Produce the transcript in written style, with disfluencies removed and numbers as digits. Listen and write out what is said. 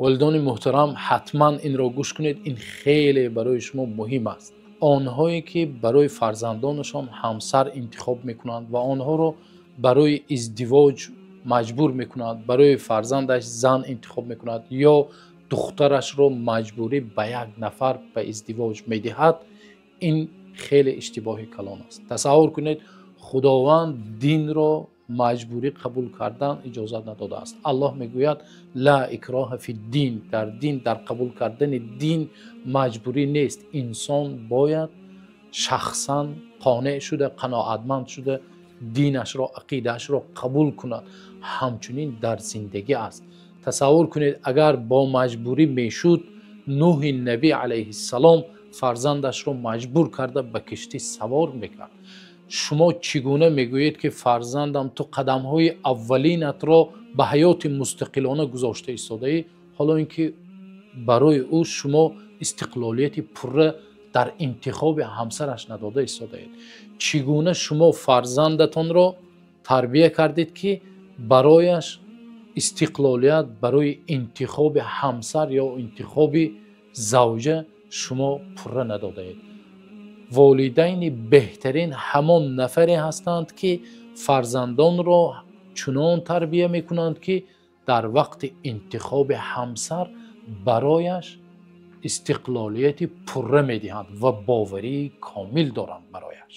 Волидони муҳтарам, ҳатман инро гӯш кунед, ин хеле барои шумо муҳим аст. Онҳое ки барои фарзандонашон ҳамсар интихоб мекунанд ва онҳоро барои издивоҷ маҷбур мекунанд, барои фарзандаш зан интихоб мекунад ё духтарашро маҷбурӣ ба як нафар ба издивоҷ медиҳад, ин хеле иштибоҳи калон аст. Тасаввур кунед, Худованд динро маҷбурӣ қабул кардан иҷозат надодааст. Аллоҳ мегӯяд: ла икроҳа фид-дин. Дар дин, дар қабул кардани дин маҷбурӣ нест. Инсон бояд шахсан қонеъ шуда, қаноатманд шуда, динашро, ақидаашро қабул кунад. Ҳамчунин дар зиндагӣ аст. Тасаввур кунед, агар бо маҷбурӣ мешуд, Нӯҳи набӣ алайҳиссалом фарзандашро маҷбур карда ба киштӣ савор мекард. Шумо чӣ гуна мегӯед, ки фарзандам, ту қадамҳои аввалинатро ба ҳаёти мустақилона гузошта истодаӣ, ҳоло инки барои ӯ шумо истиқлолияти пурра дар интихоби ҳамсараш надода истодаед? Чӣ гуна шумо фарзандатонро тарбия кардед, ки барояш истиқлолият барои интихоби ҳамсар ё интихоби завҷа шумо пурра надодаед? Волидайни беҳтарин ҳамон нафаре ҳастанд, ки фарзандонро чунон тарбия мекунанд, ки дар вақти интихоби ҳамсар барояш истиқлолияти пурра медиҳанд ва боварии комил доранд барояш.